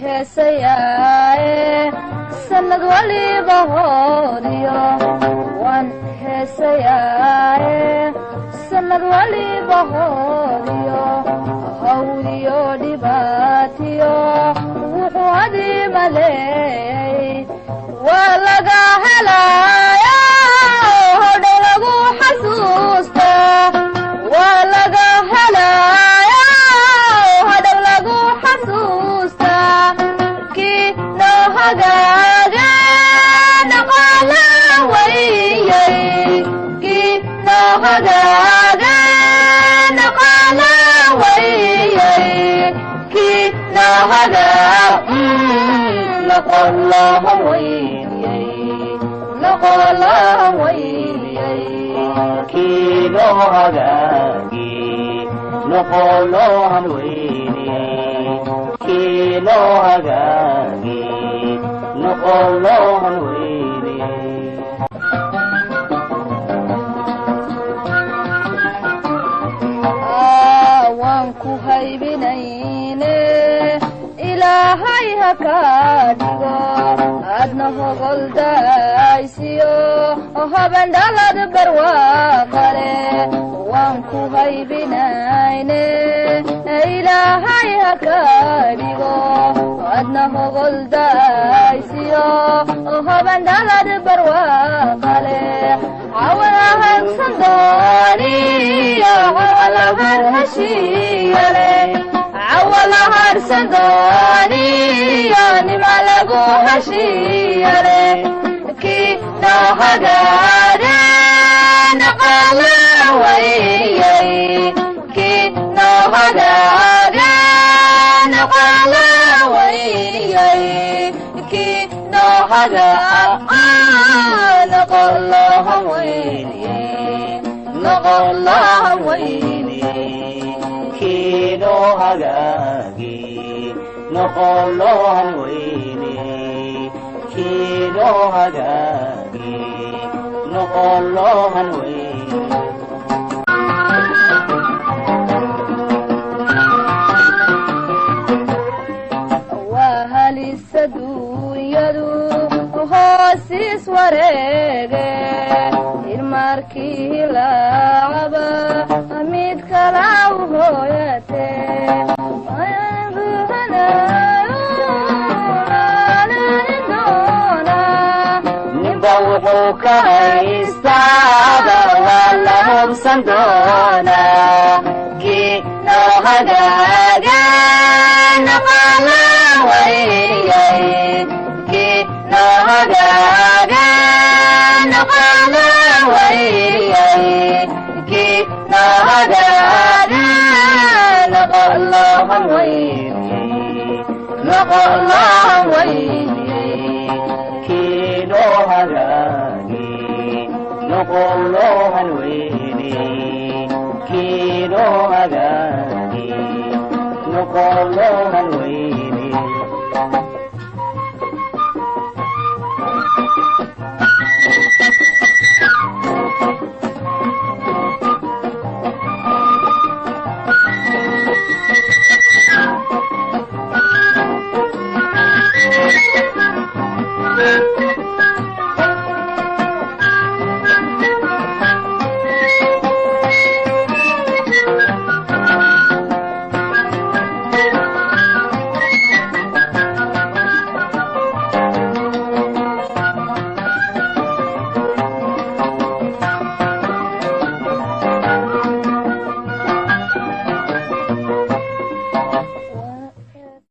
Heesayaaye sanad waliba hoodiyo, waan heesayaaye sanad waliba hoodiyo, hawdiyo dhibaatiyo wuxuu hadimaleeyay waa laga helaya, hodhow lagu xasuusta, waa laga helaya, hodhow lagu xasuusta. Kii noo hagaaga dhaqaala weeyey, kii noo hagaaga dhaqaala weeyey, kii noo hagaag noqon loohan weyniyey, noqon loohan weyniyey. Kii noo hagaagi noqon loohan weyniyey, kii noo hagaagi noqon loohan weyniyey. Waan ku haybinayne Ilaahay ha kaa dhigo adna hogoldaysiyo haban dhalad barwaaqale. Waan ku haybinayne Ilaahay ha kaa dhigo adna hogoldaysiyo haban dhalad barwaaqale. Cawalahagsan dooniyo cawalahar heshiiyale, cawalaharsan dooniyo nima lagu heshiiyale. Kii noo hagaage dhaqaala weeyey, kii noo hagaage dhaqaala weeyey, kii noo hagaag noqon loohan weyniyey, noqon loohan weyniyey. Kii noo hagaagi noqon loohan weyniyey, kii noo hagaagi noqon loohan weyniyey. Waa halis aduunyadu hoosiis wareege, irmarkii laacaba mid kala u hooyate. Ninba wuxuu ka haystaaba waa la hubsan doonaa. Kii noo hagaaga dhaqaala weeyey, kii noo hagaaga dhaqaala weeyey, kii noo hagaaga noqon loohan weyniyey, noqon loohan weyniyey. Kii noo hagaagi noqon loohan weyniyey, kii noo hagaagi noqon loohan weyniyey.